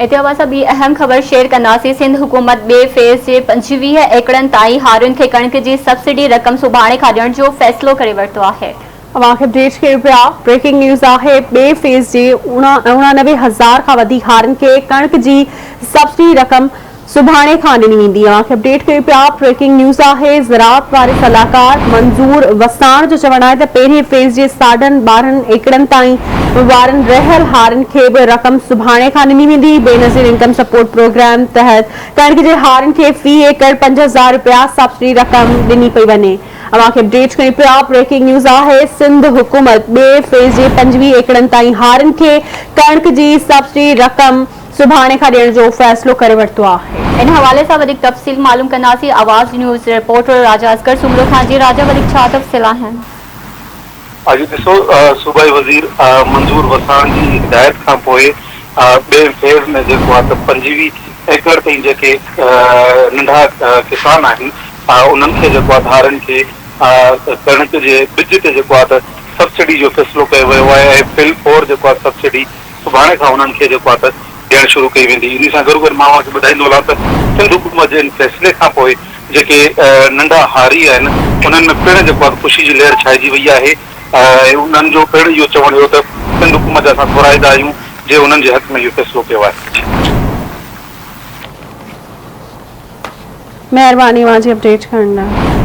اتي اوهان سان ٻي اهم خبر شيئر ڪنداسين، سنڌ حڪومت ٻئي فيز جي 25 ايڪڙن تائين هارين کي ڪڻڪ جي سبسڊي رقم سڀاڻي کان ڏيڻ جو فيصلو ڪري ورتو آهي. اوهان کي اپڊيٽ ڪيون پيا، بريڪنگ نيوز آهي ٻئي فيز جي 89 هزار کان وڌيڪ هارين کي ڪڻڪ جي سبسڊي رقم سڀاڻي کان ڏني ويندي. اوهان کي اپڊيٽ ڪيون پيا، بريڪنگ نيوز آهي زراعت واري صلاحڪار منظور وساڻ جو چوڻ آهي ته پهرين فيز جي ساڍن 12 ايڪڙن تائين وارن رهيل هارين کي به رقم سڀاڻي کان ڏني ويندي، بينظير انڪم سپورٽ پروگرام تحت ڪڻڪ جي هارين کي في ايڪڙ 5000 رپيا سبسڊي رقم ڏني پئي وڃي. اوهان کي اپڊيٽ ڪيون پيا، بريڪنگ نيوز آهي سنڌ حڪومت ٻئي فيز جي 25 ايڪڙن تائين هارين کي ڪڻڪ جي سبسڊي رقم سڀاڻي کان ڏيڻ جو فيصلو ڪري ورتو آهي. ان حوالي سان وڌيڪ تفصيل معلوم ڪنداسين آواز نيوز رپورٽر راجا اصغر سومرو کان جي راجا وڌيڪ ڇا تفصيل آهن. اڄ ڏسو صوبائي وزير منظور وساڻ جي هدايت کان پوء ٻئين فيز ۾ جيڪو آهي ته 25 ايڪڙ تائين جيڪي ننڍا ڪسان آهن انهن کي جيڪو آهي ڌارين کي ڪڻڪ جي ٻج تي جيڪو آهي ته سبسڊي جو فيصلو ڪيو ويو آهي ۽ فل فور جيڪو آهي سبسڊي سڀاڻي کان انهن کي جيڪو آهي ته ڏيڻ شروع ڪئي ويندي. انهي سان گڏوگڏ مان اوهان کي ٻڌائيندو هلان ته سنڌ حڪومت جي ان فيصلي کان پوء جيڪي ننڍا هاري آهن انهن ۾ پڻ جيڪو آهي ته خوشي جي لهر ڇائجي وئي آهي ۽ انهن جو پڻ اهو چوڻ هيو ته سنڌ حڪومت جا اسان ٿورائتا آهيون جنهن انهن جي حق ۾ اهو فيصلو ڪيو آهي. مهرباني اوهان جي اپڊيٽ ڪرڻ لاء.